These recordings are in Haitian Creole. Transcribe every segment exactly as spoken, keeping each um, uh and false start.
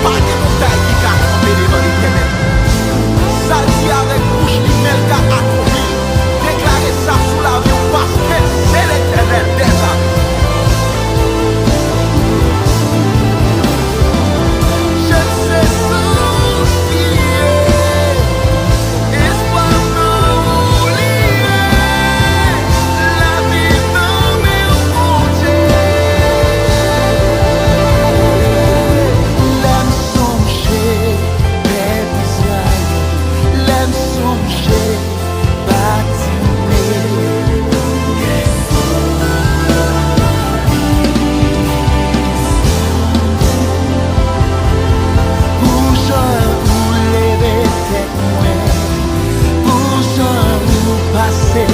Pa gen montay ki ka kanpe devan Letènèl. Sa l di avèk bouch li, men l ka akonpli. Deklare sa sou lavi w, paske se Letènèl dèzame. Je ne sais où il est. Espwa nan ou li ye, lavi nan men w, Bondye. Lè m sonje pèp Izrayèl, lè m sonje Batime. Pou jan ou leve tèt mwen, pou jan ou pase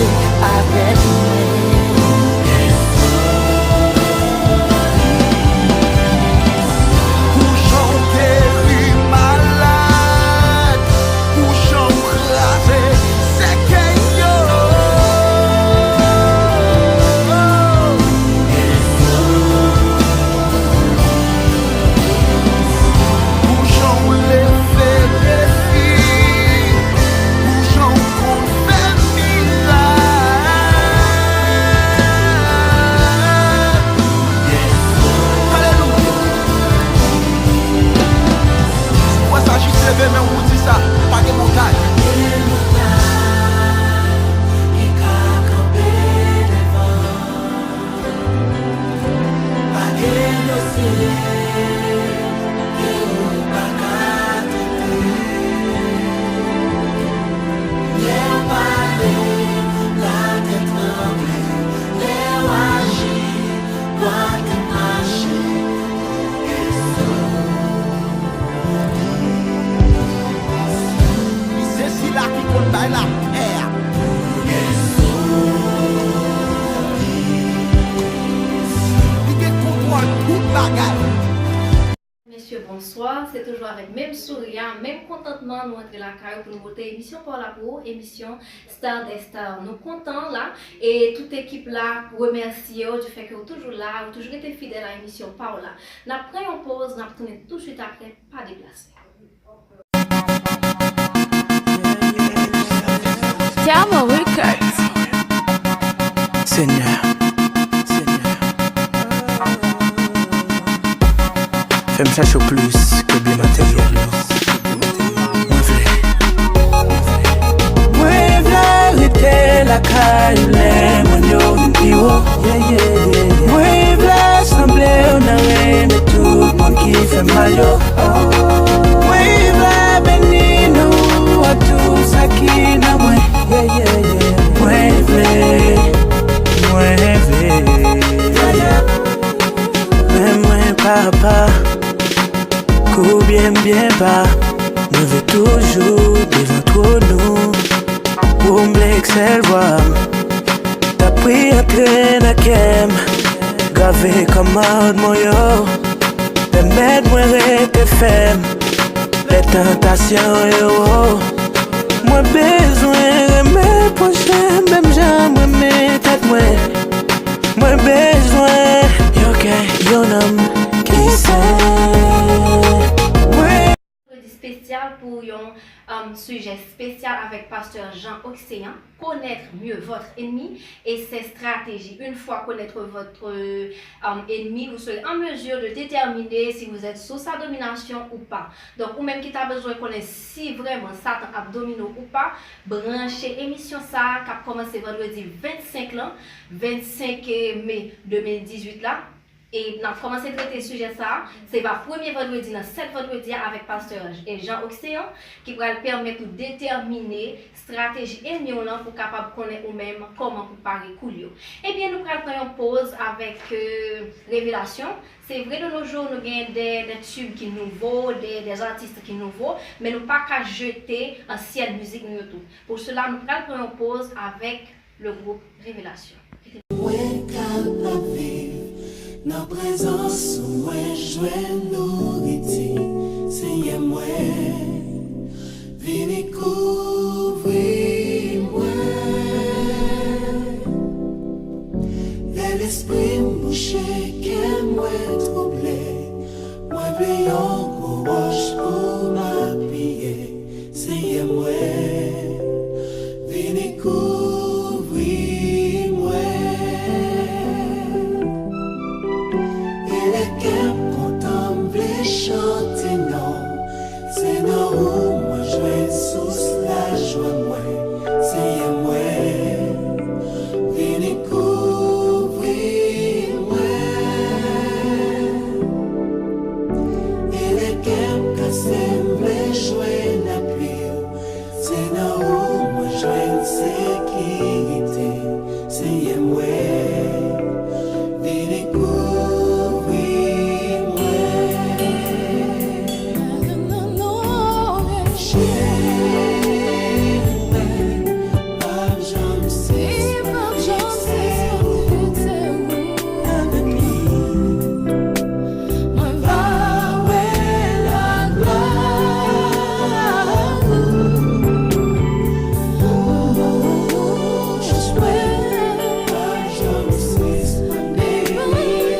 avèk mwen. Pou jan ou geri malad, pou jan ou kraze sèkèy yo. Pou jan ou leve defi, pou jan ou konn fè mirak. Alelouya. Si w kwè sa, jis leve men w, ou di sa, pa gen montay. Pa gen dosye ke ou pa ka trete. Lè w pale, latè tranble. Lè w aji, pòt mache. Li se sila ki konn bay lapè a. Li gen kontwòl tout bagay. Mesye, bonswa. Se toujou avèk menm souri a, menm kontantman nou antre lakay ou pou nou pote emisyon pa w la pou ou, emisyon Star des Stars. Nou kontan la, e tout ekip la remèsye w du fait que w toujou la, ou toujou rete fidèl a emisyon pa w la. N ap pran yon poz, n ap tounen tousuit apre, pa deplase. Diamond Records. Senyè, Senyè, fè m chache w plis ke byen materyèl yo. Mwen vle, mwen vle rete lakay ou lè mwen yo vin pi wo. Mwen vle sanble w nan renmen tout moun ki fè m mal yo. Mwen vle beni nan ou ak tout sa ki nan mwen. Mwen vle, mwen vle. Men mwen papa, koubyen m byen ba, mwen vle toujou devan twòn ou. Pou m vle k sèl vwa m t ap priye antre nan kè m, grave kòmandman yo, pèmèt mwen rete fèm lè tantasyon yo wo. Mwen bezwen renmen pwochen m menm jan m renmen tèt mwen. Mwen bezwen yon kè, yon nanm ki sen. Mwen Vendredi spécial pour yon um, sujet spécial avec Pasteur Jean Océan. Connaître mieux votre ennemi et ses stratégies. Une fois connaître votre um, ennemi, vous serez en mesure de déterminer si vous êtes sous sa domination ou pas. Donk, ou menm ki ta bezwen konnen si vrèman Satan ap domine w ou pa, branche emisyon sa a k ap kòmanse vandredi vennsenk lan, vennsenk me de mil dizuit la. E n ap kòmanse trete sijè sa a, se va premye vandredi nan sèt vandredi a avèk pastè Jean Oxéon, ki pral pèmèt ou detèmine estrateji ènmi w lan pou w kapab konnen ou menm kòman pou pare koul yo. Ebyen, nou pral pran yon poz avèk, euh, revelasyon. Se vre, de nos jours, nou gen de, de tube ki nouvo, de, de artiste ki nouvo, men nou pa ka jete ansyen mizik nou yo tou. Pou sela, nou pral pran yon poz avèk le groupe Révélation. Mwen kapab viv nan prezans ou, mwen jwenn nouriti, Senyè mwen, vini kouvri mwen. Lè lespri m bouche, kè mwen twouble, mwen vle yon gwo wòch pou m apiye. Senyè mwen, vini kouvri mwen. E lè kè m kontan, m vle chante non w. Se nan ou mwen jwenn sous lajwa mwen. Senyè mwen, vini kouvri mwen. E lè kè m kase, m vle jwenn apui w. Se nan ou mwen jwenn sekirite. Senyè mwen, vini kouvri mwen. Cheri mwen, p ap janm sispann fikse w. Avèk li, mwen va wè laglwa ou. Jis mwen, pa janm sispann beni ou.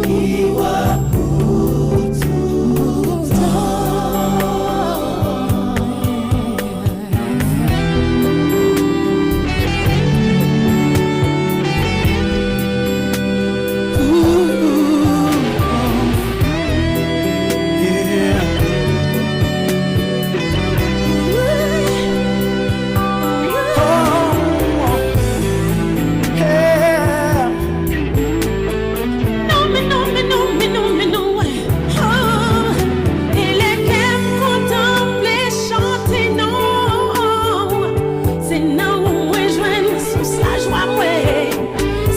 Ki w ap pou toutan. E lè kè m kontan, m vle chante non w. Se nan ou mwen jwenn sous lajwa mwen.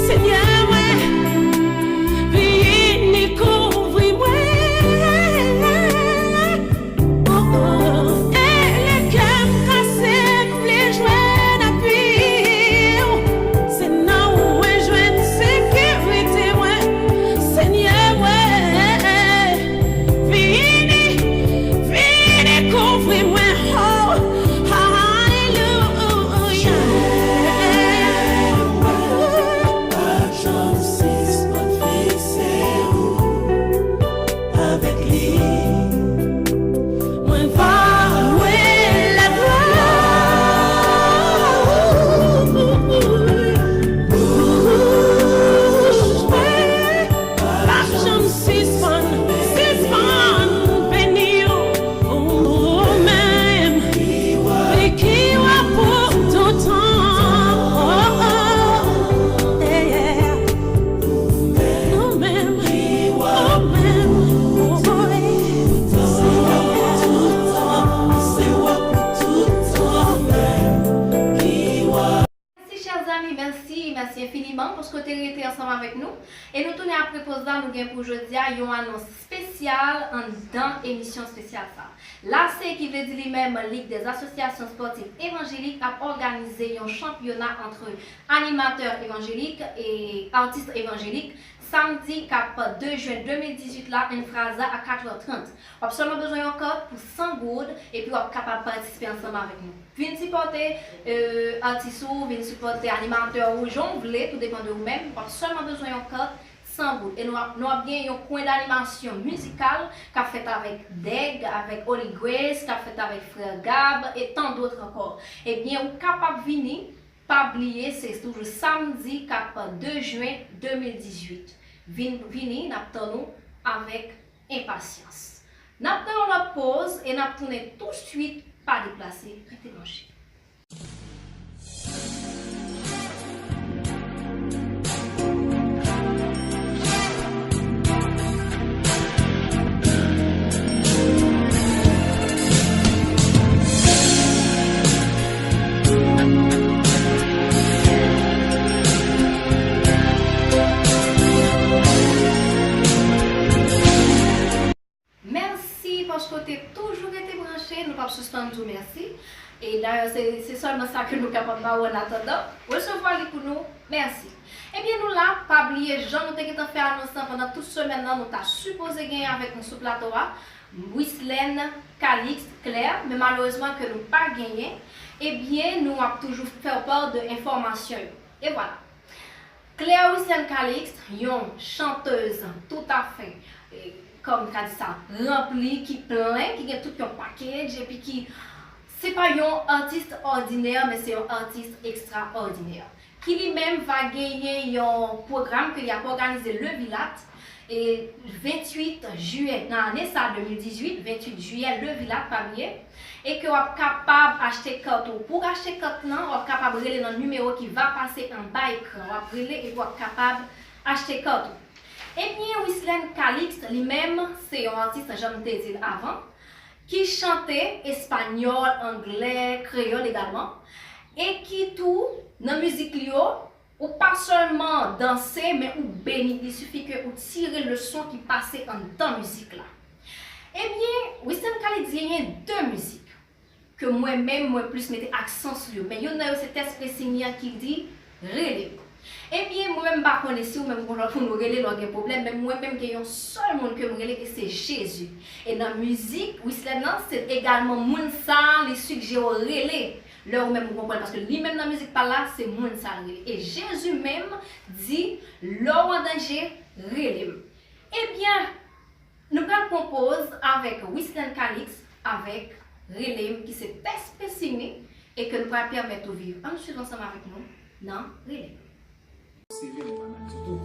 Senyè mwen, vini kouvri mwen. E lè kè m kase, m vle jwenn apui w. Se nan ou mwen jwenn sekirite mwen. Senyè mwen, vini, vini kouvri mwen. Oh, alelouya. Pa janm sispann fikse ou. Avèk li, mwen va wè laglwa ou. Bouch mwen p ap janm sispann, sispann beni w. Ou menm, li ki wa pou toutan. Oh, oh, yeah. Ou menm, ou menm, oh, oh, yeah. Se wa pou toutan, se wa pou toutan, ou menm, li wa. Mèsi, chè zanmi, mèsi, mèsi enfiniman paske w te rete ansanm avèk nou. E nou tounen apre poz la, nou gen pou jodi a yon anons espesyal anndan emisyon espesyal sa. L A C, ki vle di li menm Ligue des Associations Sportives Évangéliques, ap òganize yon chanpyona ant animatè evanjelik e atis evanjelik. Samdi k ap de jen de mil dizuit la, Enfraza a katrè trant. W ap sèlman bezwen yon kat pou san goud, epi w ap kapab patisipe ansanm avèk nou. Vin sipòte, euh, atis ou, vin sipòte animatè ou, jan w vle, tou depann de ou menm. W ap sèlman bezwen yon kat san goud. E nou ap, nou ap gen yon kwen danimasyon mizikal k ap fèt avèk Dèg, avèk Holy Grace, k ap fèt avèk Frè Gab, e tant d'autres ankò. Ebyen, ou kapab vini, pa bliye, se toujou samdi k ap de jen de mil dizuit. Vin, vini, n ap tann ou avèk enpasyans. N ap pran yon lòt poz e n ap tounen touswit, pa deplase, rete branche. Mèsi paske w te toujou rete branche, nou p ap sispann di w mèsi. E dayè, se, se sèlman sa ke nou kapab ba w annatandan. Resevwa li pou nou, mèsi. Ebyen, nou la, pa bliye, jan nou te gentan fè anons lan pandan tout semèn nan, nou ta sipoze genyen avèk nou sou plato a, Wislène Calixte Claire, men malerezman ke nou pa genyen, ebyen, nou ap toujou fè w pa de enfòmasyon yo. E vwala. Claire Wislène Calixte, yon chantèz toutafè, e, kòm m ka di sa, ranpli, ki plen, ki gen tout yon package, epi ki, se pa yon atis òdinè, men se yon atis ekstraòdinè. Ki li menm va genyen yon pwogram ke li ap òganize Le Vilat, e, ventuit jiyè, nan ane sa, de mil dizuit, ventuit jiyè, Le Vilat, pa bliye, e ke w ap kapab achte kat ou. Pou w achte kat lan, w ap kapab rele nan nimewo ki va pase anba ekran. W ap rele epi w ap kapab achte kat ou. Ebyen, Wislène Calixte, li menm, se yon atis, jan m te di l avan, ki chante espanyòl, anglè, kreyòl egalman, e ki tou, nan mizik li yo, ou pa sèlman danse, men ou beni. Il sifi ke ou tire leson ki pase anndan mizik la. Ebyen, Wislène Calixte genyen de mizik ke mwen menm, mwen plis mete aksan sou yo. Men youn nan yo se Test Pressing li an ki di Rele m. Ebyen, mwen menm m pa konnen si ou menm gon lòt moun ou rele lè w gen pwoblèm, men mwen menm gen yon sèl moun ke m rele e se Jezi. E nan mizik Wislène nan, se egalman moun sa a li sigjere w rele lè ou menm ou gon pwoblèm, paske li menm nan mizik pa l la, se moun sa a l rele. E Jezi menm di, lè w an danje, rele m. Ebyen, nou pral pran poz avèk Wislène Calixte avèk Rele m ki se tès pressing li e ke nou pral pèmèt ou viv. Ann swiv ansanm avèk nou nan Rele m. Sivil pa menm ditou.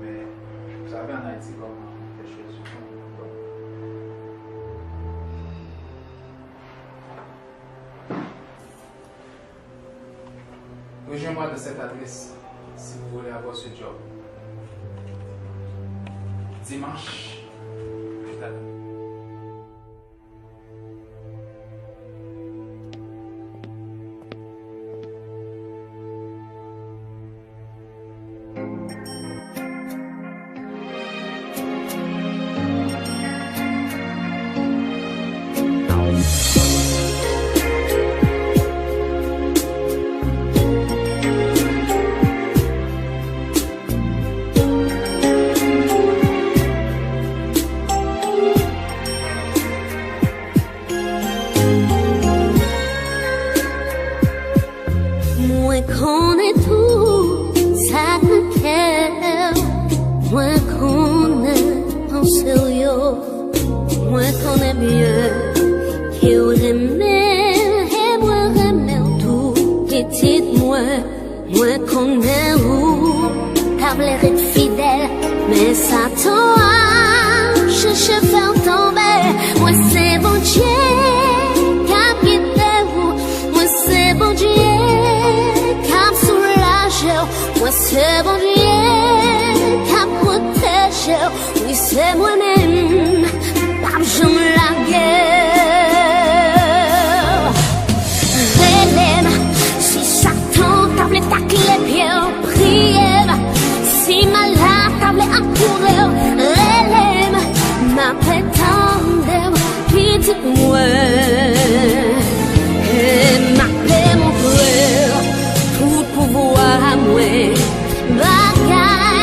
Men, vous savez, en Haïti, comment les choses se font. Rejoins-moi dans cette adresse si vous voulez avoir ce job. Dimanche, je t'attends. Mwen konnen tout sa k nan kè w. Mwen konnen panse w yo. Mwen konnen byen ke w renmen l e mwen renmen l tou, pitit mwen. Mwen konnen ou ta vle ret fidèl, men Satan ap chèche fè w tonbe. Mwen se Bondye k ap gide w, mwen se Bondye k ap soulaje w, mwen se Bondye k ap pwoteje w. Wi, se mwen menm k ap janm lage w. Rele m, si Satan ta vle takle pye w, priye m. Si malad ta vle antoure w, rele m. M ap tande w, pitit mwen. E m ap demontre w tout pouvwa mwen. Bagay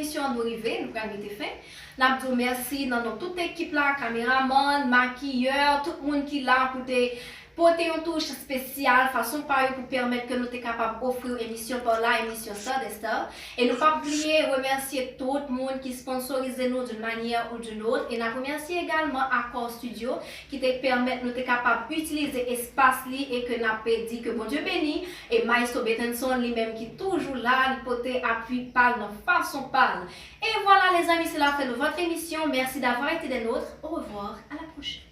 Emisyon an nou rive, nou pral mete fen. N ap di w mèsi nan non tout ekip la, kameramann, makiyè, tout moun ki la pou te pote yon touch espesyal fason pa yo pou pèmèt ke nou te kapab ofri w emisyon pa w la, emisyon Star des Stars. E nou p ap bliye remèsye tout moun ki sponsorize nou d'une manière ou d'une autre. E n ap remèsye egalman Accor Studio ki te pèmèt nou te kapab itilize espas li e ke n ap di ke Bondye beni. E Maestro Bethenson li menm ki toujou la, li pote apui pa l nan fason pa l. Et voilà les amis, cela fait notre émission. Merci d'avoir été des nôtres. Au revoir, à la prochaine.